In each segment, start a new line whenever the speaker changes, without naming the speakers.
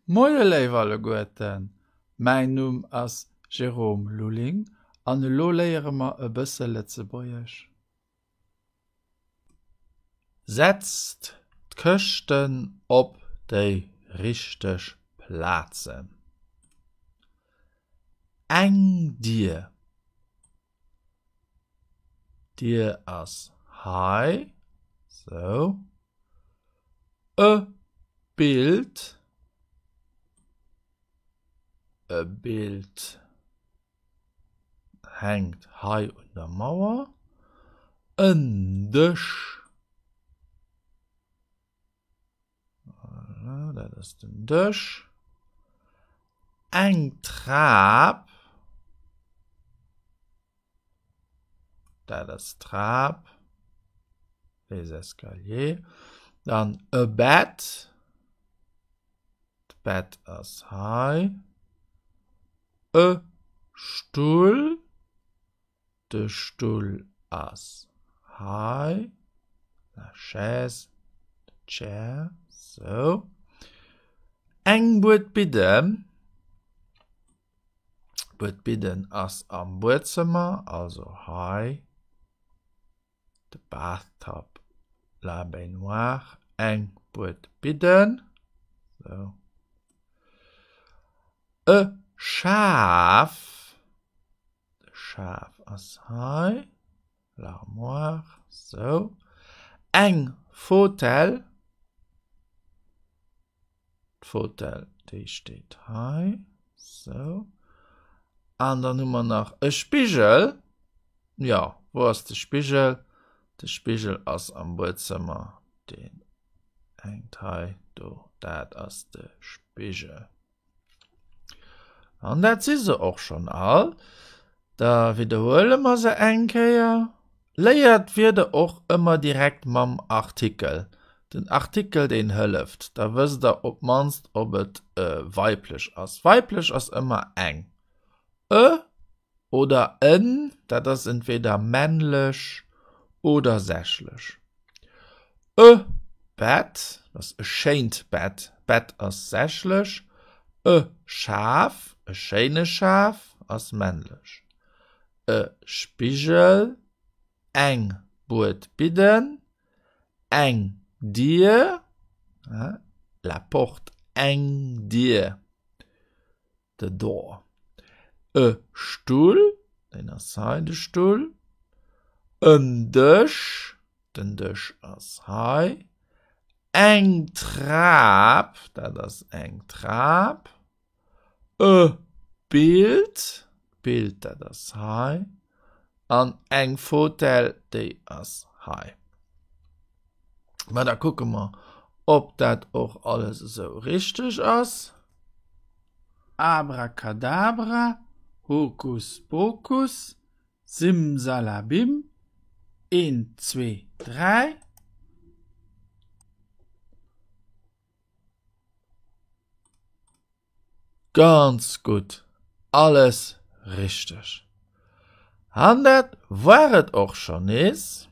Moie léif alleguerten, mäin Numm ass Jérôme Lulling an elo léiere mer e bësse Lëtzebuergesch. Setzt d'Këschten op déi richteg Plazen. Eng Dier. D'Dier ass hei. Sou. E Bild. E Bild hänkt hei un der Mauer. En Dësch. Voilà, dat ass den Dësch. Eng Trap. Dat ass d'Trap. Les escaliers. Dann e Bett. D'Bett ass hei. E Stull. De Stull ass hei. La chaise, the chair, sou. Eng Buedbidden. D'Buedbidden ass am Buedzëmmer, also hei. The bathtub, la baignoire, eng Buedbidden, sou. E Schaf. De Schaf ass hei. L'armoire, sou. Eng Fotell. D'Fotell, déi steet hei. Sou. An dann hu mer nach e Spigel. Jo, wou ass de Spigel? De Spigel ass am Buedzëmmer. Deen hänkt hei do. Dat ass de Spigel. An dat si se och schonn all. Da widderhuele mer se eng Kéier. Léiert d'Wierder och ëmmer direkt mam Artikel. Den Artikel, deen hëlleft. Da wësst der op d'mannst, ob et weiblech ass. Weiblech ass ëmmer eng. E oder en, dat ass entweder männlech oder sächlech. E Bett, dat ass e schéint Bett, Bett ass sächlech. E Schaf, e schéine Schaf ass männlech. E Spigel, eng Buedbidden, eng Dier, la porte, eng Dier. The door. E Stull, deen ass hei, de Stull. En Dësch, den Dësch ass hei. Eng Trap, dat ass eng Trap. E Bild, d'Bild, dat ass hei. An eng Fotell, déi ass hei. Mä da kucke mer, ob dat och alles esou richteg ass. Abracadabra, Hokus Pokus, Simsalabim, een, zwee, dräi. Ganz gutt, alles richteg. An dat war et och schonn nees.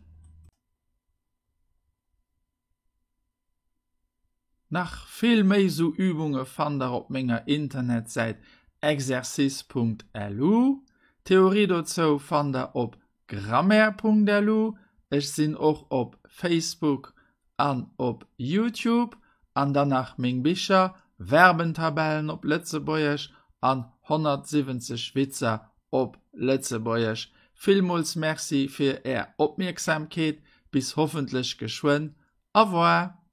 Nach vill méi sou Übunge fannt der op menger Internetsäit exercice.lu. D'Theorie dozou fannt der op grammaire.lu. Ech sinn och op Facebook an op Youtube. An dann nach meng Bicher, Verbentabellen op Lëtzebuergesch an 170 Witzer op Lëtzebuergesch. Villmools Merci fir är Opmierksamkeet. Bis hoffentlech geschwënn. Au revoir!